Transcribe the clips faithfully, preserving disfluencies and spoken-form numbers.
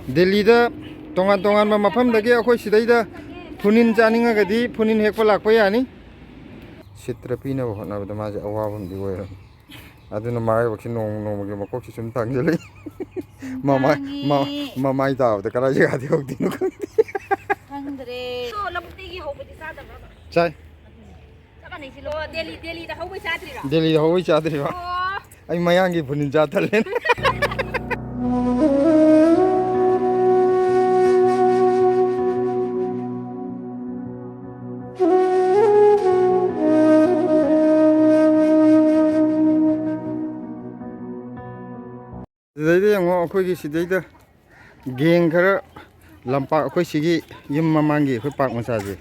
ꯗꯦꯜꯂꯤꯗ ꯇꯣꯉꯥꯟ ꯇꯣꯉꯥꯟꯕ ꯃꯐꯝꯗꯒꯤ ꯑꯩꯈꯣꯏ ꯁꯤꯗꯩꯗ ꯐꯨꯅꯤꯟ ꯆꯥꯅꯤꯡꯉꯒꯗꯤ ꯐꯨꯅꯤꯟ ꯍꯦꯛꯄ ꯂꯥꯛꯄ ꯌꯥꯅꯤ꯫ ꯁꯤꯠꯇ꯭ꯔ ꯄꯤꯅꯕ ꯍꯣꯠꯅꯕꯗ ꯃꯥꯁꯦ ꯑꯋꯥꯕ ꯑꯃꯗꯤ ꯑꯣꯏꯔꯝꯃꯤ꯫ ꯑꯗꯨꯅ ꯃꯔꯥꯏꯕꯛꯁꯤ ꯅꯣꯡꯃ ꯅꯣꯡꯃꯒꯤ ꯃꯀꯣꯛꯁꯤ ꯁꯨꯝ ꯇꯥꯡꯁꯤꯜꯂꯛꯏ꯫ ꯃꯃꯥꯏ, ꯃ-, ꯃꯃꯥꯏ ꯇꯥꯕꯗ ꯀꯗꯥꯏ ꯖꯒꯥꯗꯤ ꯍꯧꯗꯣꯏꯅꯣ ꯈꯪꯗꯦ꯫ ꯈꯪꯗ꯭ꯔꯦ꯫ ꯑꯗꯣ ꯂꯧꯕꯨꯛꯇꯒꯤ ꯍꯧꯕꯗꯤ ꯆꯥꯗꯕ꯭ꯔꯕ? ꯆꯥꯏ꯫ ꯆꯞ ꯃꯥꯟꯅꯩ ꯁꯤ ꯂꯧꯕꯨꯛ꯫ ꯑꯣ, ꯗꯦꯜꯂꯤ, ꯗꯦꯜꯂꯤꯗ ꯍꯧꯕꯩ ꯆꯥꯗ꯭ꯔꯤꯔꯣ? ꯗꯦꯜꯂꯤꯗ ꯍꯧꯕꯩ ꯆꯥꯗ꯭ꯔꯤꯕ꯫ ꯑꯣ꯫ ꯑꯩ ꯃꯌꯥꯡꯒꯤ ꯐꯨꯅꯤꯟ ꯆꯥ ꯇꯜꯂꯦ꯫ ꯁꯤꯗꯩꯗ ꯌꯦꯡꯉꯣ, ꯑꯩꯈꯣꯏꯒꯤ ꯁꯤꯗꯩꯗ ꯒꯦꯡ ꯈꯔ ꯂꯝꯄꯥꯛ, ꯑꯩꯈꯣꯏ ꯁꯤꯒꯤ ꯌꯨꯝ ꯃꯃꯥꯡꯒꯤ ꯑꯩꯈꯣꯏ ꯄꯥꯔꯛ ꯃꯆꯥꯁꯦ,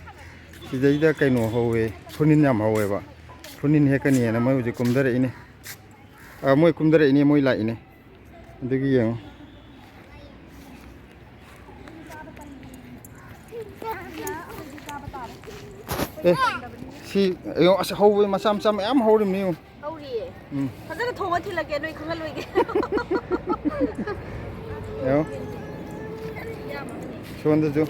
ꯁꯤꯗꯩꯗ ꯀꯩꯅꯣ ꯍꯧꯋꯦ, ꯐꯨꯅꯤꯟ ꯌꯥꯝ ꯍꯧꯋꯦꯕ꯫ ꯐꯨꯅꯤꯟ ꯍꯦꯛꯀꯅꯤꯅ ꯃꯣꯏ ꯍꯧꯖꯤꯛ ꯀꯨꯝꯊꯔꯛꯏꯅꯦ꯫ ꯑ, ꯃꯣꯏ ꯀꯨꯝꯊꯔꯛꯏꯅꯦ, ꯃꯣꯏ ꯂꯥꯛꯏꯅꯦ꯫ ꯑꯗꯨꯒꯤ ꯌꯦꯡꯉꯣ꯫ ꯑꯦ, ꯁꯤ ꯌꯦꯡꯉꯣ, ꯑꯁ, ꯍꯧꯕ ꯃꯆꯥ ꯃꯆꯥ ꯃꯌꯥꯝ ꯍꯧꯔꯤꯕꯅꯤ ꯌꯦꯡꯉꯣ꯫ ꯍꯧꯔꯤꯌꯦ꯫ ꯎꯝ꯫ ꯐꯖꯅ ꯊꯣꯡꯉ ꯊꯤꯜꯂꯛꯀꯦ, ꯅꯣꯏ ꯈꯪꯍꯜꯂꯣꯏꯒꯦ꯫ ꯌꯦꯡꯉꯣ꯫ ꯁꯣꯝꯗꯁꯨ꯫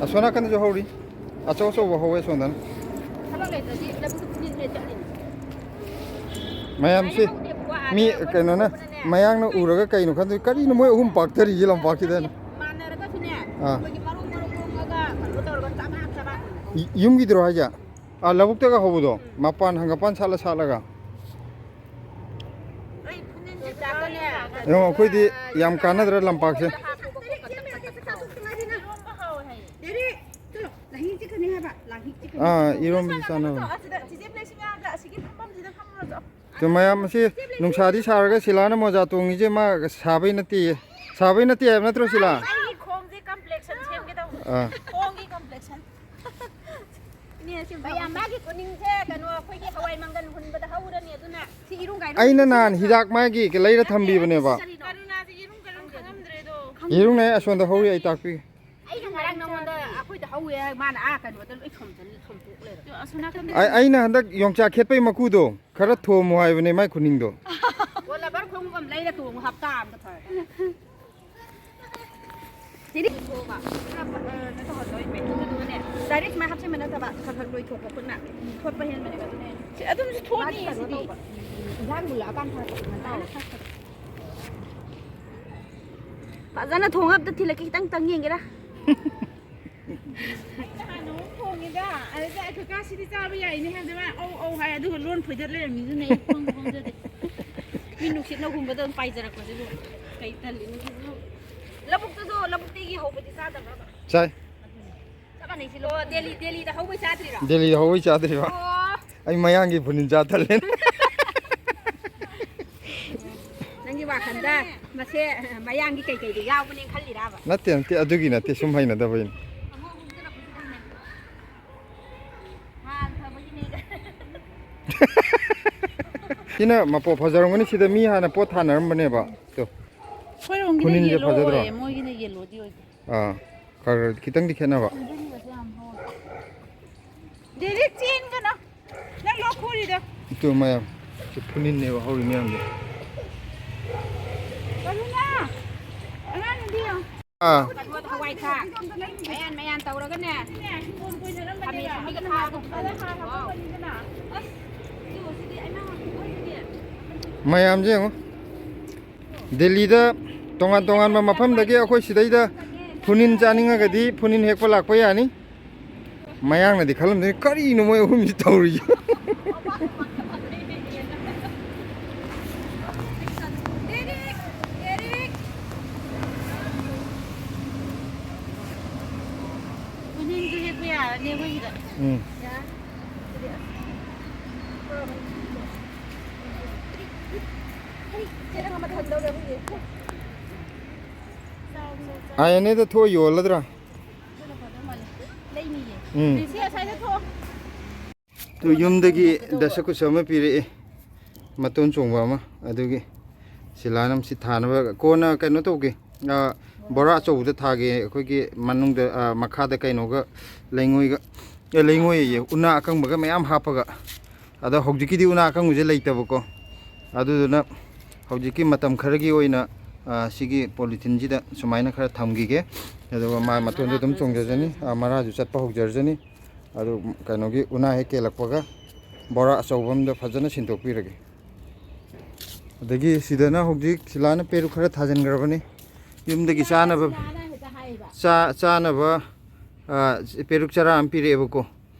ꯑꯁꯣꯝ ꯅꯥꯀꯟꯗꯁꯨ ꯍꯧꯔꯤ꯫ ꯑꯆꯧ ꯑꯆꯧꯕ ꯍꯧꯋꯦ ꯑꯁꯣꯝꯗꯅ꯫ ꯊꯕꯛ ꯂꯩꯇ꯭ꯔꯗꯤ ꯂꯧꯕꯨꯛꯇ ꯐꯨꯅꯤꯟ ꯍꯦꯛ ꯆꯠꯂꯤꯅꯤ꯫ ꯃꯌꯥꯝꯁꯤ ꯍꯧꯗꯦꯕꯀꯣ, ꯑꯥꯗ ꯃꯤ ꯑꯩꯈꯣꯏ ꯀꯩꯅꯣꯅ ꯍꯧꯕꯅꯅꯦ꯫ ꯃꯌꯥꯡꯅ ꯎꯔꯒ ꯀꯩꯅꯣ ꯈꯪꯗꯦ, ꯀꯔꯤꯅꯣ ꯃꯣꯏ ꯑꯍꯨꯝ ꯄꯥꯛꯊꯔꯤꯁꯦ ꯂꯝꯄꯥꯛꯁꯤꯗꯅ꯫ ꯃꯥꯟꯅꯔꯒꯁꯨꯅꯦ, ꯑꯥ꯫ ꯑꯩꯈꯣꯏꯒꯤ ꯃꯔꯣꯡ ꯃꯔꯣꯡ ꯂꯣꯡꯉꯒ ꯀꯩꯅꯣ ꯇꯧꯔꯒ ꯆꯥꯕꯥꯛ ꯆꯥꯕꯥꯛ꯫ ꯌꯨꯝꯒꯤꯗꯨꯔꯣ ꯍꯥꯏꯁꯦ? ꯑꯥ, ꯂꯧꯕꯨꯛꯇꯒ ꯍꯧꯕꯗꯣ? ꯎꯝ꯫ ꯃꯄꯥꯟ ꯍꯪꯒꯄꯥꯟ ꯁꯥꯠꯂ ꯁꯥꯠꯂꯒ꯫ ꯑꯩ ꯐꯨꯅꯤꯟꯁꯦ ꯆꯥꯛꯀꯅꯦ꯫ ꯌꯦꯡꯉꯣ, ꯑꯩꯈꯣꯏꯗꯤ ꯌꯥꯝ ꯀꯥꯟꯅꯗ꯭ꯔꯥ ꯂꯝꯄꯥꯛꯁꯦ? ꯏꯔꯣꯝꯕ ꯍꯥꯎꯋꯦ ꯍꯥꯏꯌꯦ꯫ ꯗꯦꯔꯦꯛ, ꯆꯠꯂꯣ, ꯂꯥꯡꯍꯤꯡ ꯆꯤꯛꯀꯅꯤ ꯍꯥꯏꯕ, ꯂꯥꯡꯍꯤꯡ ꯆꯤꯛꯀꯅꯤ꯫ ꯑꯥ, ꯏꯔꯣꯝꯕꯁꯨ ꯆꯥꯅꯕ꯫ ꯑꯁꯤꯗ, ꯆꯤꯆꯦ ꯕ꯭ꯂꯦꯁꯤꯡ ꯃꯌꯥꯝꯗ ꯑꯁꯤꯒꯤ ꯐꯝꯐꯝꯁꯤꯗ ꯐꯝꯃꯨꯔꯣ ꯆꯣ꯫ ꯑꯗꯨ ꯃꯌꯥꯝ ꯑꯁꯤ ꯅꯨꯡꯁꯥꯗꯤ ꯁꯥꯔꯒ ꯁꯤꯂꯥꯅ ꯃꯣꯖꯥ ꯇꯣꯡꯉꯤꯁꯦ ꯃꯥ ꯁꯥꯕꯩ ꯅꯠꯇꯦꯌꯦ꯫ ꯁꯥꯕꯩ ꯅꯠꯇꯦ ꯍꯥꯏꯕ ꯅꯠꯇ꯭ꯔꯣ, ꯁꯤꯂꯥ? ꯑꯩꯒꯤ ꯈꯣꯡꯁꯦ complexion ꯁꯦꯝꯒꯦ ꯇꯧꯕ꯫ ꯑꯥ꯫ ꯈꯣꯡꯒꯤ complexion꯫ ꯏꯅꯦ, ꯁꯤ ꯑꯝꯇ ꯃꯌꯥꯝ ꯃꯥꯒꯤ ꯈꯨꯅꯤꯡꯁꯦ ꯀꯩꯅꯣ ꯑꯩꯈꯣꯏꯒꯤ ꯍꯋꯥꯏ ꯃꯪꯒꯟ ꯍꯨꯟꯕꯗ ꯍꯧꯔꯅꯤ, ꯑꯗꯨꯅ ꯁꯤ ꯏꯔꯨꯝ ꯀꯥꯏꯅ ꯑꯩꯅ ꯅꯍꯥꯟ ꯍꯤꯗꯥꯛ ꯃꯥꯒꯤ ꯂꯩꯔ ꯊꯝꯕꯤꯕꯅꯦꯕ꯫ ꯀꯔꯤꯅꯣ? ꯀꯔꯨꯅꯥꯁꯦ ꯌꯦꯔꯨꯝ ꯀꯔꯨꯝ ꯈꯪꯉꯝꯗ꯭ꯔꯦꯗꯣ꯫ ꯌꯦꯔꯨꯝꯅꯦ ꯑꯁꯣꯝꯗ ꯍꯧꯔꯤ, ꯑꯩ ꯇꯥꯛꯄꯤꯒꯦ꯫ ꯑꯩꯅ ꯉꯔꯥꯡ ꯅꯉꯣꯟꯗ ꯑꯩꯈꯣꯏꯗ ꯍꯧꯋꯦ ꯍꯥꯏ, ꯃꯥꯅ ꯑꯥ ꯀꯩꯅꯣꯗ ꯂꯣꯏ ꯁꯣꯝꯗ ꯁꯣꯝꯇꯣꯛ ꯂꯩꯔꯝꯃꯦ꯫ ꯑꯗꯣ ꯑꯁꯣꯝ ꯅꯥꯀꯟꯗ ꯑꯩ, ꯑꯩꯅ ꯍꯟꯗꯛ ꯌꯣꯡꯆꯥꯛ ꯈꯦꯠꯄꯩ ꯃꯀꯨꯗꯣ, ꯈꯔ ꯊꯣꯝꯃꯨ ꯍꯥꯏꯕꯅꯦ ꯃꯥꯏ ꯈꯨꯅꯤꯡꯗꯣ꯫ ꯑꯣ, ꯂꯕꯔ ꯈꯣꯡꯎꯞ ꯑꯃ ꯂꯩꯔ ꯇꯣꯡꯉꯨ, ꯍꯞꯇꯥ ꯑꯃꯗ ꯐꯔꯦ꯫ ꯁꯤꯗꯤ ꯊꯣꯛꯑꯒ ꯈꯔ, ꯑ, ꯀꯩꯅꯣ ꯇꯧꯍꯜꯂꯣ, ꯑꯗꯨꯗꯨꯒꯅꯦ, direct ꯁꯨꯃꯥꯏꯅ ꯍꯥꯞꯆꯤꯟꯕ ꯅꯠꯇꯕ, ꯈꯔ ꯈꯔ ꯂꯣꯏꯊꯣꯛꯄ ꯈꯨꯠꯅ꯫ ꯊꯣꯠꯄ ꯍꯦꯟꯕꯅꯦꯕ ꯑꯗꯨꯅ ꯍꯦꯟꯅ꯫ ꯁꯤ ꯑꯗꯨꯝꯁꯨ ꯊꯣꯠꯅꯤ ꯃꯥꯗꯤ ꯀꯩꯅꯣ ꯁꯤꯗꯤ꯫ ꯇꯧꯕ꯫ ꯏꯟꯖꯥꯡ ꯃꯨꯜꯂꯛꯑꯀꯥꯟ ꯊꯥꯔꯛꯄ ꯉꯟꯇꯥꯅ꯫ ꯐꯖꯅ ꯊꯣꯡꯉ ꯑꯝꯇ ꯊꯤꯜꯂꯛꯀꯦ, ꯈꯤꯇꯪ ꯇꯪ ꯌꯦꯡꯒꯦꯔꯥ? ꯑꯩ ꯅꯍꯥꯟ ꯅꯣꯡꯃ ꯊꯣꯡꯉꯤꯗ, ꯑꯗꯨꯗ ꯑꯩꯈꯣꯏ ꯀꯥ ꯁꯤꯗꯤ ꯆꯥꯕ ꯌꯥꯏꯅꯦ ꯍꯥꯏꯕꯗ ꯃꯥ ꯑꯧ ꯑꯧ ꯍꯥꯏ, ꯑꯗꯨꯒ ꯂꯣꯟ ꯐꯣꯏꯗꯠ ꯂꯩꯔꯝꯃꯤꯗꯨꯅ ꯑꯩ ꯈꯪꯕꯨ ꯈꯪꯖꯗꯦ꯫ ꯃꯤ ꯅꯨꯡꯁꯤꯠꯅ ꯍꯨꯝꯕꯗ ꯑꯗꯨꯝ ꯄꯥꯏꯖꯔꯛꯄꯁꯤꯕꯨ ꯀꯩ ꯇꯜꯂꯤꯅꯣ ꯁꯤꯕꯨ? ꯂꯧꯕꯨꯛꯇꯁꯨ, ꯂꯧꯕꯨꯛꯇꯒꯤ ꯍꯧꯕꯗꯤ ꯆꯥꯗꯕ꯭ꯔꯕ? ꯆꯥꯏ꯫ ꯆꯞ ꯃꯥꯟꯅꯩ ꯁꯤ ꯂꯧꯕꯨꯛ꯫ ꯑꯣ, ꯗꯦꯜꯂꯤ, ꯗꯦꯜꯂꯤꯗ ꯍꯧꯕꯩ ꯆꯥꯗ꯭ꯔꯤꯔꯣ? ꯗꯦꯜꯂꯤꯗ ꯍꯧꯕꯩ ꯆꯥꯗ꯭ꯔꯤꯕ? ꯑꯣ꯫ ꯑꯩ ꯃꯌꯥꯡꯒꯤ ꯐꯨꯅꯤꯟ ꯆꯥ ꯇꯜꯂꯦ꯫ ꯅꯪꯒꯤ ꯋꯥꯈꯜꯗ ꯃꯁꯦ ꯃꯌꯥꯡꯒꯤ ꯀꯩꯀꯩꯗ ꯌꯥꯎꯕꯅꯦ ꯈꯜꯂꯤꯔꯕ? ꯅꯠꯇꯦ, ꯅꯠꯇꯦ, ꯑꯗꯨꯒꯤ ꯅꯠꯇꯦ, ꯁꯨꯝ ꯍꯩꯅꯗꯕꯩꯅꯤ꯫ ꯍꯥꯟ ꯐꯕꯒꯤꯅꯦ꯫ ꯁꯤꯅ ꯃꯄꯣ ꯐꯖꯔꯝꯒꯅꯤ, ꯁꯤꯗ ꯃꯤ ꯍꯥꯟꯅ ꯄꯣꯠ ꯊꯥꯅꯔꯝꯕꯅꯦꯕ꯫ ꯇꯣ꯫ ꯑꯩꯈꯣꯏꯔꯣꯝꯒꯤꯅ ꯈꯨꯅꯤꯟꯁꯦ ꯌꯦꯜꯂꯣ ꯐꯖꯗ꯭ꯔꯣ? ꯑꯣꯏꯌꯦ, ꯃꯣꯏꯒꯤꯅ ꯌꯦꯜꯂꯣꯗꯤ ꯑꯣꯏꯗꯦ꯫ ꯑꯥ, ꯈꯔ ꯈꯔ ꯈꯤꯇꯪꯗꯤ ꯈꯦꯠꯅꯕ꯫ ꯗꯦꯔꯤꯛ, ꯆꯦꯟꯒꯅꯣ꯫ ꯅꯪ ꯂꯣꯛ ꯈꯨꯔꯤꯗꯣ꯫ ꯏꯇꯨ ꯃꯌꯥꯝ, ꯁꯤ ꯐꯨꯅꯤꯟꯅꯦꯕ ꯍꯧꯔꯤ ꯃꯌꯥꯝꯁꯦ꯫ ꯀꯔꯨꯅꯥ! ꯑꯉꯥꯡ ꯅꯨꯄꯤ ꯌꯦꯡꯉꯣ꯫ ꯑꯥ꯫ ꯍꯋꯥꯏ ꯊ꯭ꯔꯥꯛ꯫ ꯃꯌꯥꯟ ꯃꯌꯥꯟ ꯇꯧꯔꯒꯅꯦ꯫ ꯈꯥꯃꯦꯟ ꯑꯁꯤꯟꯕꯤꯒ ꯊꯥꯛꯑꯒ꯫ ꯑꯁ, ꯁꯤꯗꯤ ꯑꯩꯅ ꯍꯥꯞꯄꯤꯕ ꯑꯣꯏꯔꯗꯤ꯫ ꯃꯌꯥꯝꯁꯦ ꯌꯦꯡꯉꯣ꯫ ꯗꯦꯜꯂꯤꯗ ꯇꯣꯉꯥꯟ ꯇꯣꯉꯥꯟꯕ ꯃꯐꯝꯗꯒꯤ ꯑꯩꯈꯣꯏ ꯁꯤꯗꯩꯗ ꯐꯨꯅꯤꯟ ꯆꯥꯅꯤꯡꯉꯒꯗꯤ ꯐꯨꯅꯤꯟ ꯍꯦꯛꯄ ꯂꯥꯛꯄ ꯌꯥꯅꯤ꯫ ꯃꯌꯥꯡꯅꯗꯤ ꯈꯜꯂꯝꯗꯣꯏꯅꯤ, "ꯀꯔꯤꯅꯣ ꯃꯣꯏ ꯑꯍꯨꯝꯁꯤ ꯇꯧꯔꯤꯁꯦ?" ꯎꯅꯤꯡꯁꯨ ꯍꯦꯛꯄ ꯌꯥꯔꯅꯤ ꯑꯩꯈꯣꯏꯒꯤꯗ꯫ ꯎꯝ꯫ ꯑꯥꯏ ꯑꯦꯟ ꯑꯦꯗ ꯊꯣꯛꯑ ꯌꯣꯜꯂꯗ꯭ꯔꯥ? ꯂꯩꯅꯤꯌꯦ꯫ ꯎꯝ꯫ ꯁꯤ ꯑꯁ꯭ꯋꯥꯏꯗ ꯊꯣꯛꯑꯣ꯫ ꯇꯨ ꯌꯨꯝꯗꯒꯤ ꯗꯁꯀꯨꯁ ꯑꯃ ꯄꯤꯔꯛꯑꯦ, ꯃꯇꯣꯟ ꯆꯣꯡꯕ ꯑꯃ, ꯑꯗꯨꯒꯤ ꯁꯤꯂꯥꯅ ꯁꯤ ꯊꯥꯅꯕ꯫ ꯀꯣꯟꯅ ꯀꯩꯅꯣ ꯇꯧꯒꯦ, ꯑ, ꯕꯣꯔꯥ ꯑꯆꯧꯕꯗ ꯊꯥꯒꯦ, ꯑꯩꯈꯣꯏꯒꯤ ꯃꯅꯨꯡꯗ, ꯑ, ꯃꯈꯥꯗ ꯀꯩꯅꯣꯒ, ꯂꯩꯉꯣꯏꯒ, ꯑꯦ, ꯂꯩꯉꯣꯏ ꯑꯌꯦ, ꯎꯅꯥ ꯑꯀꯪꯕꯒ ꯃꯌꯥꯝ ꯍꯥꯞꯄꯒ꯫ ꯑꯗꯣ ꯍꯧꯖꯤꯛꯀꯤꯗꯤ ꯎꯅꯥ ꯑꯀꯪꯕꯁꯦ ꯂꯩꯇꯕꯀꯣ, ꯑꯗꯨꯗꯨꯅ ꯍꯧꯖꯤꯛꯀꯤ ꯃꯇꯝ ꯈꯔꯒꯤ ꯑꯣꯏꯅ, ꯑ, ꯁꯤꯒꯤ ꯄꯣꯂꯤꯊꯤꯟꯁꯤꯗ ꯁꯨꯃꯥꯏꯅ ꯈꯔ ꯊꯝꯈꯤꯒꯦ꯫ ꯑꯗꯨꯒ ꯃꯥ ꯃꯇꯣꯟꯗ ꯑꯗꯨꯝ ꯆꯣꯡꯖꯖꯅꯤ, ꯑ, ꯃꯔꯥꯁꯨ ꯆꯠꯄ ꯍꯧꯖꯔꯖꯅꯤ꯫ ꯑꯗꯨ ꯀꯩꯅꯣꯒꯤ ꯎꯅꯥ ꯍꯦꯛ ꯀꯦꯜꯂꯛꯄꯒ ꯕꯣꯔꯥ ꯑꯆꯧꯕ ꯑꯃꯗ ꯐꯖꯅ ꯁꯤꯟꯗꯣꯛꯄꯤꯔꯒꯦ꯫ ꯑꯗꯒꯤ ꯁꯤꯗꯅ ꯍꯧꯖꯤꯛ ꯁꯤꯂꯥꯅ ꯄꯦꯔꯨꯛ ꯈꯔ ꯊꯥꯖꯤꯟꯈ꯭ꯔꯕꯅꯤ꯫ ꯌꯨꯝꯗꯒꯤ ꯆꯥꯅꯕ, ꯆꯥ-, ꯆꯥꯅꯕ, ꯑ, ꯄꯦꯔꯨꯛ ꯆꯔꯥ ꯑꯃ ꯄꯤꯔꯛꯑꯦꯕꯀꯣ꯫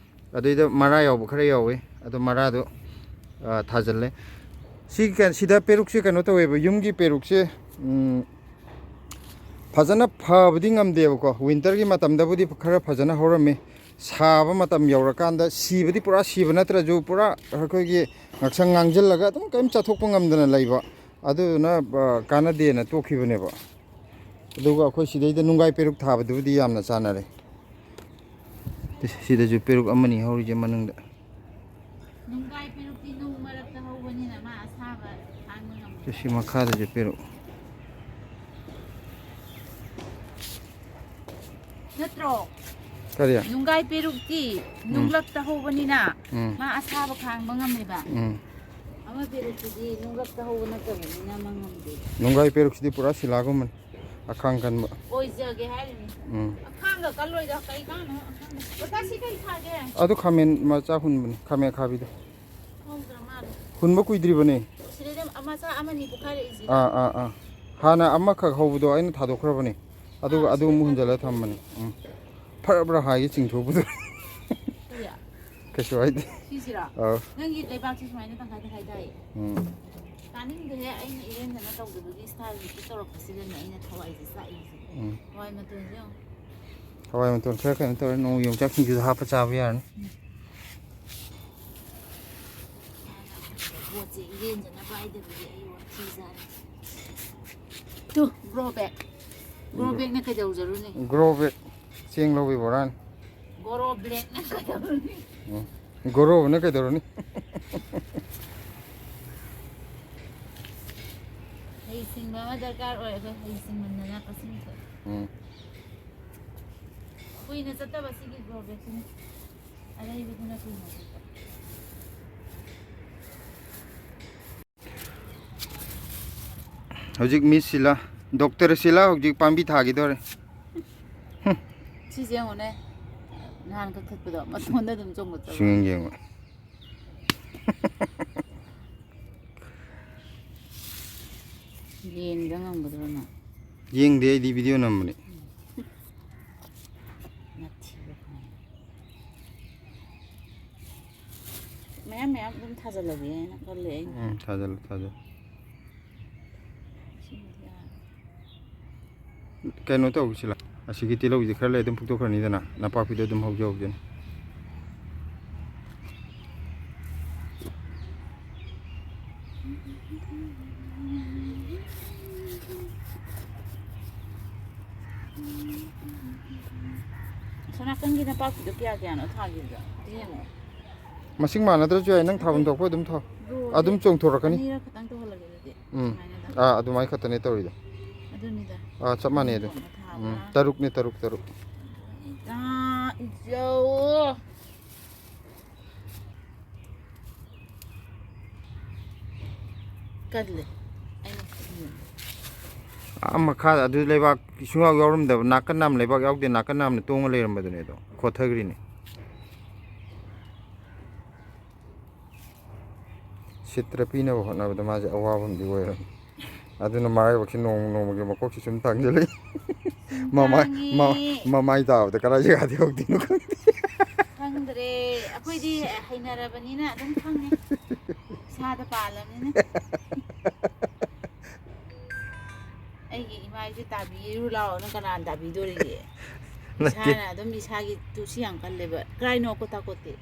ꯑꯗꯨꯏꯗ ꯃꯔꯥ ꯌꯥꯎꯕ ꯈꯔ ꯌꯥꯎꯋꯦ꯫ ꯑꯗꯣ ꯃꯔꯥꯗꯣ, ꯑ, ꯊꯥꯖꯤꯜꯂꯦ꯫ ꯁꯤ ꯀ-, ꯁꯤꯗ ꯄꯦꯔꯨꯛꯁꯦ ꯀꯩꯅꯣ ꯇꯧꯋꯦꯕ, ꯌꯨꯝꯒꯤ ꯄꯦꯔꯨꯛꯁꯦ, ꯎꯝ, ꯐꯖꯅ ꯐꯕꯗꯤ ꯉꯝꯗꯦꯕꯀꯣ꯫ ꯋꯤꯟꯇꯔꯒꯤ ꯃꯇꯝꯗꯕꯨꯗꯤ ꯈꯔ ꯐꯖꯅ ꯍꯧꯔꯝꯃꯤ꯫ ꯁꯥꯕ ꯃꯇꯝ ꯌꯧꯔꯀꯥꯟꯗ ꯁꯤꯕꯗꯤ ꯄꯨꯔꯥ ꯁꯤꯕ ꯅꯠꯇ꯭ꯔꯁꯨ, ꯄꯨꯔꯥ ꯑꯩꯈꯣꯏꯒꯤ ꯉꯛꯁꯪ ꯉꯥꯡꯁꯤꯜꯂꯒ ꯑꯗꯨꯝ ꯀꯔꯤꯝ ꯆꯠꯊꯣꯛꯄ ꯉꯝꯗꯅ ꯂꯩꯕ꯫ ꯑꯗꯨꯗꯨꯅ, ꯑ, ꯀꯥꯟꯅꯗꯦꯅ ꯇꯣꯛꯈꯤꯕꯅꯦꯕ꯫ ꯑꯗꯨꯒ ꯑꯩꯈꯣꯏ ꯁꯤꯗꯩꯗ ꯅꯨꯡꯒꯥꯏ ꯄꯦꯔꯨꯛ ꯊꯥꯕꯗꯨꯕꯨꯗꯤ ꯌꯥꯝꯅ ꯆꯥꯟꯅꯔꯦ꯫ ꯁꯤꯗꯁꯨ ꯄꯦꯔꯨꯛ ꯑꯃꯅꯤ ꯍꯧꯔꯤꯁꯦ ꯃꯅꯨꯡꯗ꯫ ꯅꯨꯡꯒꯥꯏ ꯄꯦꯔꯨꯛꯇꯤ ꯅꯨꯡ ꯃꯔꯛꯇ ꯍꯧꯕꯅꯤꯅ ꯃꯥ ꯑꯁꯥꯕ ꯈꯥꯡꯕ ꯉꯝꯃꯣꯏ꯫ ꯁꯤ ꯃꯈꯥꯗꯁꯨ ꯄꯦꯔꯨꯛ꯫ ꯅꯠꯇ꯭ꯔꯣ? ꯀꯔꯤ? ꯅꯨꯡꯒꯥꯏ ꯄꯦꯔꯨꯛꯇꯤ ꯎꯝ꯫ ꯅꯨꯡꯂꯛꯇ ꯍꯧꯕꯅꯤꯅ ꯎꯝ꯫ ꯃꯥ ꯑꯁꯥꯕ ꯈꯥꯡꯕ ꯉꯝꯃꯦꯕ꯫ ꯎꯝ꯫ ꯑꯃ ꯄꯦꯔꯨꯛꯇꯨꯗꯤ ꯅꯨꯡꯂꯛꯇ ꯍꯧꯕ ꯅꯠꯇꯕꯅꯤꯅ ꯃꯥ ꯉꯝꯗꯦ꯫ ꯅꯨꯡꯒꯥꯏ ꯄꯦꯔꯨꯛꯁꯤꯗꯤ ꯄꯨꯔꯥ ꯁꯤꯂꯥꯒꯨꯝꯕꯅꯤ꯫ ꯑꯈꯥꯡ ꯀꯟꯕ꯫ ꯑꯣꯏꯖꯒꯦ ꯍꯥꯏꯔꯤꯅꯤ꯫ ꯎꯝ꯫ ꯑꯈꯥꯡꯒ ꯀꯜꯂꯣꯏꯗ ꯀꯩ ꯀꯥꯟꯅꯣ ꯑꯈꯥꯡꯕ꯫ ꯑꯣꯖꯥ ꯁꯤ ꯀꯩ ꯊꯥꯒꯦ? ꯑꯗꯨ ꯈꯥꯃꯦꯟ ꯃꯆꯥ ꯍꯨꯟꯕꯅꯤ, ꯈꯥꯃꯦꯟ ꯑꯈꯥꯕꯤꯗꯣ꯫ ꯍꯧꯗ꯭ꯔ ꯃꯥꯜꯂꯦ꯫ ꯍꯨꯟꯕ ꯀꯨꯏꯗ꯭ꯔꯤꯕꯅꯦ꯫ ꯁꯤꯗꯩꯗ ꯃꯆꯥ ꯑꯃꯅꯤ ꯄꯣꯛꯈꯥꯏꯔꯛꯏꯁꯦ꯫ ꯑꯥ, ꯑꯥ, ꯑꯥ꯫ ꯍꯥꯟꯅ ꯑꯃꯈꯛ ꯍꯧꯕꯗꯣ ꯑꯩꯅ ꯊꯥꯗꯣꯛꯈ꯭ꯔꯕꯅꯦ꯫ ꯑꯗꯨꯒ ꯑꯥ, ꯑꯗꯨ ꯑꯃꯨꯛ ꯁꯤꯗ ꯍꯨꯟꯖꯜꯂ ꯊꯥꯗꯣꯛꯈ꯭ꯔꯕꯅꯦ꯫ ꯊꯝꯕꯅꯦ꯫ ꯎꯝ꯫ ꯐꯔ ꯐꯔ ꯍꯥꯏꯒꯦ ꯆꯤꯡꯊꯣꯛꯄꯗꯣ꯫ ꯀꯔꯤ? ꯀꯩꯁꯨ ꯍꯥꯏꯗꯦ꯫ ꯁꯤꯁꯤꯔꯣ? ꯑꯥꯎ꯫ ꯅꯪꯒꯤ ꯂꯩꯕꯥꯛꯁꯤ ꯁꯨꯃꯥꯏꯅ ꯇꯪꯈꯥꯏ ꯇꯪꯈꯥꯏ ꯇꯥꯏꯌꯦ꯫ ꯎꯝ꯫ ꯇꯥꯅꯤꯡꯗꯦꯍꯦ, ꯑꯩꯅ ꯏꯔꯦꯟꯖꯅ ꯇꯧꯗꯕꯒꯤ ꯏꯁꯇꯥꯏꯜꯁꯤꯗꯤ ꯇꯧꯔꯛꯄꯁꯤꯗꯅꯦ ꯑꯩꯅ ꯊꯋꯥꯏꯁꯦ ꯆꯥꯛꯏꯁꯦ꯫ ꯎꯝ꯫ ꯍꯋꯥꯏ ꯃꯇꯣꯟꯁꯦ ꯌꯦꯡꯉꯨ꯫ ꯍꯋꯥꯏ ꯃꯇꯣꯟ ꯈꯔ ꯀꯩꯅꯣ ꯇꯧꯔꯦ, ꯅꯣꯡꯃ ꯌꯣꯡꯆꯥꯛ ꯁꯤꯡꯖꯨꯗ ꯍꯥꯞꯄ ꯆꯥꯕ ꯌꯥꯔꯅꯤ꯫ ꯎꯝ꯫ ꯄꯣꯠꯁꯦ ꯏꯔꯦꯟꯖꯅ ꯄꯥꯏꯗꯕꯒꯤ ꯑꯩ ꯋꯥꯊꯤ ꯆꯥꯔꯦ꯫ Two, grow bag꯫ Grow bagꯅ ꯀꯩꯗꯧꯖꯔꯨꯅꯤ? Grow bag, ꯆꯦꯡ ꯂꯧꯕꯩ ꯕꯣꯔꯥꯅꯤ꯫ Grow bagꯅ ꯀꯩꯗꯧꯔꯨꯅꯤ? ꯎꯝ꯫ Growꯅ ꯀꯩꯗꯧꯔꯨꯅꯤ? ꯍꯩꯁꯤꯡꯕ ꯑꯃ ꯗꯔꯀꯥꯔ ꯑꯣꯏ, ꯑꯩꯈꯣꯏ ꯍꯩꯁꯤꯡꯃꯟꯗꯅ ꯀꯛꯆꯤꯡ ꯊꯣꯛꯑꯦ꯫ ꯎꯝ꯫ ꯀꯨꯏꯅ ꯆꯠꯇꯕ ꯁꯤꯒꯤ grow bagꯁꯤꯅ꯫ ꯑꯔꯩꯕꯗꯨꯅ ꯀꯨꯏꯅ ꯆꯠꯄ꯫ ꯍꯧꯖꯤꯛ ꯃꯤꯁ ꯁꯤꯂꯥ, ꯗꯣꯛꯇꯔ ꯁꯤꯂꯥ ꯍꯧꯖꯤꯛ ꯄꯥꯝꯕꯤ ꯊꯥꯈꯤꯗꯧꯔꯦ꯫ ꯁꯤꯁꯦ ꯌꯦꯡꯉꯨꯅꯦ, ꯅꯍꯥꯟ ꯀꯛꯊꯠꯄꯗꯣ ꯃꯇꯣꯟꯗ ꯑꯗꯨꯝ ꯆꯣꯡꯈꯠꯇꯕ꯫ ꯁꯨꯡꯌꯦꯡ ꯌꯦꯡꯉꯣ꯫ ꯌꯦꯡꯗ ꯉꯝꯒꯗ꯭ꯔꯣ ꯅꯪ? ꯌꯦꯡꯗꯦ, ꯑꯩꯗꯤ ꯚꯤꯗꯤꯑꯣ ꯅꯝꯕꯅꯤ꯫ ꯃꯊꯤꯕ ꯈꯪꯉꯦ꯫ ꯃꯌꯥꯝ ꯃꯌꯥꯝ ꯑꯗꯨꯝ ꯊꯥꯖꯤꯜꯂꯒꯦꯅ ꯈꯜꯂꯦ ꯑꯩ꯫ ꯎꯝ, ꯊꯥꯖꯤꯜꯂꯨ, ꯊꯥꯖꯤꯜꯂꯨ꯫ ꯁꯤꯃꯗꯤ ꯌꯥꯔꯦ꯫ ꯀꯩꯅꯣ ꯇꯧꯁꯤꯂ, ꯑꯁꯤꯒꯤ ꯇꯤꯜꯍꯧꯁꯦ ꯈꯔ ꯂꯩ ꯑꯗꯨꯝ ꯐꯨꯛꯇꯣꯛꯈ꯭ꯔꯅꯤꯗꯅ, ꯅꯄꯥꯛꯄꯤꯗꯣ ꯑꯗꯨꯝ ꯍꯧꯖ ꯍꯧꯖꯅꯤ꯫ ꯑꯁꯣꯝ ꯅꯥꯀꯟꯒꯤ ꯅꯄꯥꯛꯄꯤꯗꯣ ꯀꯌꯥ ꯀꯌꯥꯅꯣ ꯊꯥꯈꯤꯕꯗꯣ? ꯑꯗꯨ ꯌꯦꯡꯉꯣ꯫ ꯃꯁꯤꯡ ꯃꯥꯟꯅꯗ꯭ꯔꯁꯨ ꯌꯥꯏ, ꯅꯪ ꯊꯥꯐꯝ ꯊꯣꯛꯄ ꯑꯗꯨꯝ ꯊꯥꯎ꯫ ꯔꯣꯁꯦ ꯑꯗꯨꯝ ꯆꯣꯡꯊꯣꯔꯛꯀꯅꯤ꯫ ꯑꯅꯤꯔꯛ ꯈꯛꯇꯪ ꯇꯧꯍꯜꯂꯒꯦ ꯑꯗꯨꯗꯤ꯫ ꯎꯝ꯫ ꯁꯨꯃꯥꯏꯅ ꯑꯗꯨꯝ꯫ ꯑꯥ, ꯑꯗꯨꯃꯥꯏꯅ ꯈꯛꯇꯅꯦ ꯇꯧꯔꯤꯗꯣ꯫ ꯑꯗꯨꯅꯤꯗ꯫ ꯑꯥ, ꯆꯞ ꯃꯥꯟꯅꯩ ꯑꯗꯨ꯫ ꯀꯣꯟꯅ ꯊꯥꯕ꯫ ꯎꯝ, ꯇꯔꯨꯛꯅꯦ, ꯇꯔꯨꯛ, ꯇꯔꯨꯛ꯫ ꯏꯇꯥ ꯏꯖꯧ꯫ ꯀꯜꯂꯦ꯫ ꯑꯩꯅ ꯀꯜꯂꯦ꯫ ꯑꯥ, ꯃꯈꯥꯗ ꯑꯗꯨ ꯂꯩꯕꯥꯛ ꯁꯨꯡꯌꯥꯎ ꯌꯥꯎꯔꯝꯗꯕ, ꯅꯥꯀꯟ ꯅꯥꯝ ꯂꯩꯕꯥꯛ ꯌꯥꯎꯗꯦ, ꯅꯥꯀꯟ ꯅꯥꯝꯅ ꯇꯣꯡꯉ ꯂꯩꯔꯝꯕꯗꯨꯅꯦ ꯑꯗꯣ, ꯈꯣꯠꯊꯈ꯭ꯔꯤꯅꯦ꯫ ꯁꯤꯠꯇ꯭ꯔ ꯄꯤꯅꯕ ꯍꯣꯠꯅꯕꯗ ꯃꯥꯁꯦ ꯑꯋꯥꯕ ꯑꯃꯗꯤ ꯑꯣꯏꯔꯝꯃꯤ꯫ ꯑꯗꯨꯅ ꯃꯔꯥꯏꯕꯛꯁꯤ ꯅꯣꯡꯃ ꯅꯣꯡꯃꯒꯤ ꯃꯀꯣꯛꯁꯤ ꯁꯨꯝ ꯇꯥꯡꯁꯤꯜꯂꯛꯏ꯫ ꯃꯃꯥꯏ, ꯃ-, ꯇꯥꯡꯉꯤ꯫ ꯃꯃꯥꯏ ꯇꯥꯕꯗ ꯀꯗꯥꯏ ꯖꯒꯥꯗ ꯍꯧꯗꯣꯏꯅꯣ ꯈꯪꯗꯦ꯫ ꯈꯪꯗ꯭ꯔꯦ꯫ ꯑꯩꯈꯣꯏꯗꯤ ꯍꯩꯅꯔꯕꯅꯤꯅ ꯑꯗꯨꯝ ꯈꯪꯉꯦ꯫ ꯏꯁꯥꯗ ꯄꯥꯜꯂꯕꯅꯤꯅ꯫ ꯑꯩꯒꯤ ꯏꯃꯥꯏꯁꯦ ꯇꯥꯕꯤꯔꯨ ꯂꯥꯎꯅ ꯀꯅꯥꯅ ꯇꯥꯕꯤꯗꯣꯔꯤꯒꯦ? ꯅꯠꯇꯦ꯫ ꯏꯁꯥꯅ ꯑꯗꯨꯝ ꯏꯁꯥꯒꯤ ꯇꯨꯁꯤ ꯌꯥꯝ ꯀꯜꯂꯦꯕ꯫ ꯀꯔꯥꯏꯅꯣ ꯀꯣꯇꯥ ꯀꯣꯠꯇꯤ?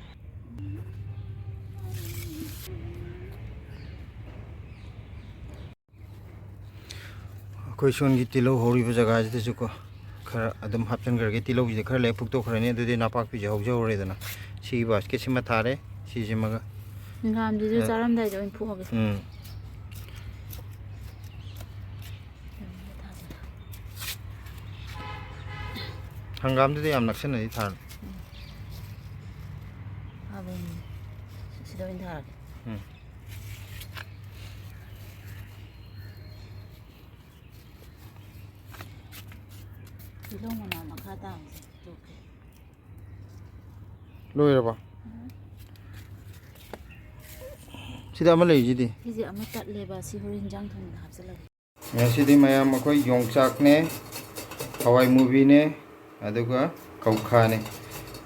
ꯑꯩꯈꯣꯏ ꯁꯣꯝꯒꯤ ꯇꯤꯜꯍꯧ ꯍꯧꯔꯤꯕ ꯖꯒꯥꯁꯤꯗꯁꯨꯀꯣ, ꯈꯔ ꯑꯗꯨꯝ ꯍꯥꯞꯆꯤꯟꯈ꯭ꯔꯒꯦ꯫ ꯇꯤꯜꯍꯧꯁꯤꯗ ꯈꯔ ꯂꯩ ꯐꯨꯛꯇꯣꯛꯈ꯭ꯔꯅꯤ꯫ ꯑꯗꯨꯗꯤ ꯅꯄꯥꯛꯄꯤꯁꯦ ꯍꯧꯖꯍꯧꯔꯦꯗꯅ꯫ ꯁꯤꯒꯤ ꯕꯥꯁꯀꯦꯠꯁꯤꯃ ꯊꯥꯔꯦ, ꯁꯤꯁꯤꯃꯒ꯫ ꯍꯪꯒꯥꯝꯗꯨꯁꯨ ꯑ, ꯆꯥꯔꯝꯗꯥꯏꯗ ꯑꯣꯏꯅ ꯐꯨꯛꯑꯒꯦ꯫ ꯎꯝ꯫ ꯍꯪꯒꯥꯝꯗꯨꯗꯤ ꯌꯥꯝ ꯅꯛꯁꯟꯅꯗꯤ ꯊꯥꯔꯅꯨ꯫ ꯎꯝ꯫ ꯐꯕꯅꯤ꯫ ꯁꯤꯗ ꯑꯣꯏꯅ ꯊꯥꯔꯒꯦ꯫ ꯎꯝ꯫ ꯇꯤꯜꯍꯧ ꯃꯅꯥ ꯃꯈꯥ ꯇꯥꯕꯁꯦ ꯇꯣꯛꯈ꯭ꯔꯦ꯫ ꯂꯣꯏꯔꯕ? ꯎꯝ꯫ ꯁꯤꯗ ꯑꯃ ꯂꯩꯔꯤꯁꯤꯗꯤ꯫ ꯁꯤꯁꯦ ꯑꯃ ꯇꯠꯂꯦꯕ, ꯁꯤ ꯍꯣꯔꯦꯟ ꯏꯟꯖꯥꯡ ꯊꯣꯡꯕꯗ ꯍꯥꯞꯆꯤꯜꯂꯒꯦ꯫ ꯉꯁꯤꯗꯤ ꯃꯌꯥꯝ ꯑꯩꯈꯣꯏ ꯌꯣꯡꯆꯥꯛꯅꯦ, ꯍꯋꯥꯏ ꯃꯨꯕꯤꯅꯦ, ꯑꯗꯨꯒ ꯀꯧꯈꯥꯅꯦ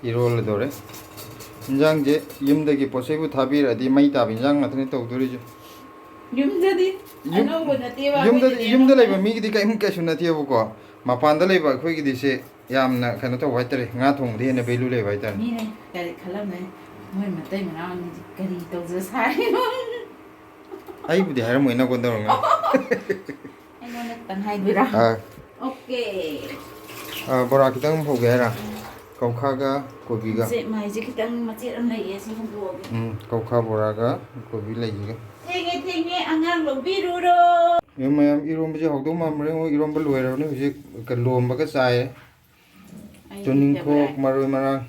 ꯏꯔꯣꯜꯂꯗꯣꯔꯦ꯫ ꯏꯟꯖꯥꯡꯁꯦ ꯌꯨꯝꯗꯒꯤ ꯄꯣꯠ ꯆꯩꯕꯨ ꯊꯥꯕꯤꯔꯛꯑꯗꯤ ꯃꯩ ꯇꯥꯕ ꯏꯟꯖꯥꯡ ꯉꯥꯛꯇꯅꯦ ꯇꯧꯗꯣꯔꯤꯁꯦ꯫ ꯌꯨꯝꯗꯗꯤ ꯌꯨꯝ-, ꯑꯅꯧꯕ ꯅꯠꯇꯦꯕ, ꯌꯨꯝꯗꯗꯤ, ꯑꯩꯈꯣꯏꯗꯗꯤ ꯌꯨꯝꯗ ꯑꯅꯧꯕ ꯂꯩꯕ ꯃꯤꯒꯤꯗꯤ ꯀꯔꯤꯝ ꯀꯩꯁꯨ ꯅꯠꯇꯦꯕꯀꯣ꯫ ꯃꯄꯥꯟꯗ ꯂꯩꯕ ꯑꯩꯈꯣꯏꯒꯤꯗꯤ ꯁꯦ ꯌꯥꯝꯅ ꯀꯩꯅꯣ ꯇꯧꯕ ꯍꯥꯏꯇꯥꯔꯦ, ꯉꯥ ꯊꯣꯡꯕꯗ ꯍꯦꯟꯅ value ꯂꯩꯕ ꯍꯥꯏꯇꯥꯔꯦ꯫ ꯃꯤꯅ ꯀꯔꯤ ꯈꯜꯂꯝꯅꯤ? ꯃꯣꯏ ꯃꯇꯩ ꯃꯅꯥꯎ ꯑꯅꯤꯁꯤ ꯀꯔꯤ ꯇꯧꯖ ꯁꯥꯔꯤꯅꯣ? ꯑꯩꯕꯨꯗꯤ ꯍꯥꯏꯔꯝꯃꯣꯏ, ꯅꯪꯉꯣꯟꯗ ꯑꯣꯏꯔꯝꯒꯅꯤ꯫ ꯑꯩꯉꯣꯟꯗ ꯈꯤꯇꯪ ꯍꯥꯏꯗꯣꯏꯔꯥ? ꯑꯥ꯫ Okay꯫ ꯑꯥ, ꯕꯣꯔꯥ ꯈꯤꯇꯪ ꯍꯧꯒꯦ ꯍꯥꯏꯔ? ꯀꯧꯈꯥꯒ ꯀꯣꯕꯤꯒ꯫ ꯁꯦ, ꯃꯥꯏꯁꯦ ꯈꯤꯇꯪ ꯃꯆꯦꯠ ꯑꯃ ꯂꯩꯌꯦ, ꯁꯤ ꯍꯨꯟꯗꯣꯛꯑꯒꯦ꯫ ꯎꯝ, ꯀꯧꯈꯥ ꯕꯣꯔꯥꯒ ꯀꯣꯕꯤ ꯂꯩꯁꯤꯒ꯫ ꯊꯦꯡꯉꯦ, ꯊꯦꯡꯉꯦ, ꯑꯉꯥꯡ ꯂꯧꯕꯤꯔꯨꯔꯣ꯫ ꯌꯦꯡꯉꯨ ꯃꯌꯥꯝ, ꯏꯔꯣꯝꯕꯁꯦ ꯍꯧꯗꯧ ꯃꯥꯟꯕ꯭ꯔꯦ꯫ ꯌꯦꯡꯉꯨ, ꯏꯔꯣꯝꯕ ꯂꯣꯏꯔꯕꯅꯤ ꯍꯧꯖꯤꯛ, ꯀ-, ꯂꯣꯝꯕꯒ ꯆꯥꯏꯔꯦ꯫ ꯑꯩ ꯇꯨꯅꯤꯡꯈꯣꯛ, ꯐꯦꯚꯣꯔꯥꯏꯠ꯫ ꯃꯔꯣꯏ ꯃꯔꯥꯡ,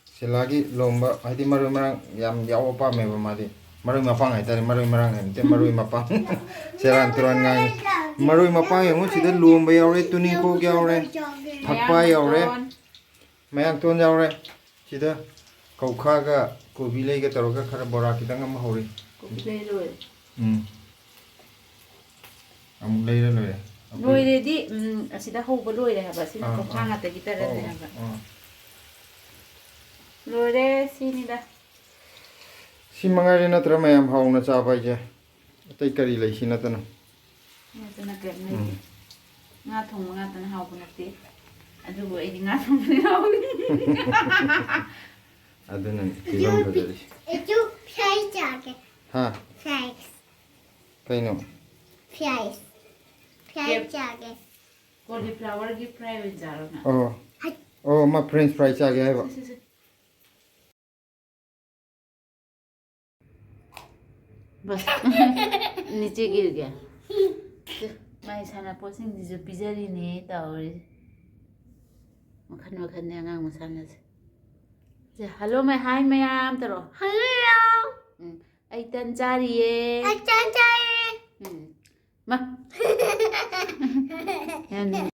ꯁꯤꯂꯥꯒꯤ ꯂꯣꯝꯕ, ꯍꯥꯏꯗꯤ ꯃꯔꯣꯏ ꯃꯔꯥꯡ ꯌꯥꯝ ꯌꯥꯎꯕ ꯄꯥꯝꯃꯦꯕ ꯃꯥꯗꯤ꯫ ꯃꯔꯣꯏ ꯃꯄꯥꯡ ꯍꯥꯏꯇꯥꯔꯦ, ꯃꯔꯣꯏ ꯃꯔꯥꯡ ꯍꯥꯏꯕ ꯅꯠꯇꯦ, ꯃꯔꯣꯏ ꯃꯄꯥꯡ꯫ ꯁꯦꯔꯥꯟ ꯇꯨꯔꯥꯟ ꯉꯥꯡꯉꯤ꯫ ꯃꯔꯣꯏ ꯃꯄꯥꯡ ꯌꯦꯡꯉꯨ, ꯁꯤꯗ ꯂꯣꯝꯕ ꯌꯥꯎꯔꯦ, ꯇꯨꯅꯤꯡꯈꯣꯛ ꯌꯥꯎꯔꯦ, ꯐꯛꯄꯥꯏ ꯌꯥꯎꯔꯦ꯫ ꯃꯌꯥꯡꯇꯣꯟ꯫ ꯃꯌꯥꯡꯇꯣꯟ ꯌꯥꯎꯔꯦ꯫ ꯁꯤꯗ ꯀꯧꯈꯥꯒ ꯀꯣꯕꯤ ꯂꯩꯒ ꯇꯧꯔꯒ ꯈꯔ ꯕꯣꯔꯥ ꯈꯤꯇꯪ ꯑꯃ ꯍꯧꯔꯤ꯫ ꯀꯣꯕꯤ ꯂꯩ ꯂꯣꯏꯔꯦ꯫ ꯎꯝ꯫ ꯑꯃꯨꯛ ꯂꯩꯔ ꯂꯣꯏꯔꯦ꯫ ꯑꯩꯈꯣꯏ ꯂꯣꯏꯔꯦꯗꯤ, ꯎꯝ, ꯑꯁꯤꯗ ꯍꯧꯕ ꯂꯣꯏꯔꯦ ꯍꯥꯏꯕ꯫ ꯁꯤꯅ ꯑꯥ, ꯀꯧꯈꯥ ꯑꯥ꯫ ꯉꯥꯛꯇꯒꯤ ꯇꯔꯟꯅꯦ ꯑꯣ, ꯍꯥꯏꯕ꯫ ꯑꯥ꯫ ꯂꯣꯏꯔꯦ, ꯁꯤꯅꯤꯗ꯫ ꯁꯤ ꯃꯉꯥꯏꯔꯦ ꯅꯠꯇ꯭ꯔ ꯃꯌꯥꯝ ꯍꯥꯎꯅ ꯆꯥꯕ ꯍꯥꯏꯁꯦ? ꯑꯇꯩ ꯀꯔꯤ ꯂꯩ ꯁꯤ ꯅꯠꯇꯅ? ꯅꯠꯇꯅ ꯀꯔꯤꯝ ꯂꯩꯇꯦ꯫ ꯎꯝ꯫ ꯉꯥ ꯊꯣꯡꯕ ꯉꯥꯛꯇꯅ ꯍꯥꯎꯕ ꯅꯠꯇꯦ꯫ ꯑꯗꯨꯕꯨ ꯑꯩꯗꯤ ꯉꯥ ꯊꯣꯡꯕ ꯌꯥꯎꯏ꯫ ꯑꯗꯨꯅ ꯐꯤꯕꯝ ꯐꯖꯔꯤꯁꯦ꯫ ꯑꯩꯁꯨ fry ꯆꯥꯒꯦ꯫ ꯍꯥ? Fries꯫ ꯀꯩꯅꯣ? Fries꯫ Fry ꯀꯦꯞ-, ꯆꯥꯒꯦ꯫ Cauliflowerꯒꯤ fry ꯑꯣꯏꯅ ꯆꯥꯔꯣ ꯅꯪ꯫ ꯑꯣ꯫ ꯍꯩ꯫ ꯑꯣ, ꯃꯥ French fry ꯆꯥꯒꯦ ꯍꯥꯏꯕ꯫ ꯁꯦ, ꯁꯦ, ꯁꯦ꯫ ꯕꯁ꯫ ꯅꯤꯆꯦ ꯒꯤꯔꯒꯦ꯫ ꯁꯦ, ꯃꯥꯏ ꯁꯥꯟꯅꯄꯣꯠꯁꯤꯡꯁꯤꯁꯨ ꯄꯤꯖꯔꯤꯅꯦ ꯇꯧꯔꯤꯁꯦ꯫ ꯃꯈꯟ ꯃꯈꯟꯅꯦ ꯑꯉꯥꯡ ꯃꯁꯥꯟꯅꯁꯦ꯫ ꯁꯦ, hello ꯃꯩ-, hi ꯃꯌꯥꯝ ꯇꯧꯔꯣ꯫ Hello꯫ ꯎꯝ, ꯑꯩ ꯇꯟ ꯆꯥꯔꯤꯌꯦ꯫ ꯑꯩ ꯇꯟ ꯆꯥꯔꯤ꯫ ꯎꯝ꯫ ꯃꯥ꯫ ꯌꯥꯝ ꯅꯨꯡꯉꯥꯏ꯫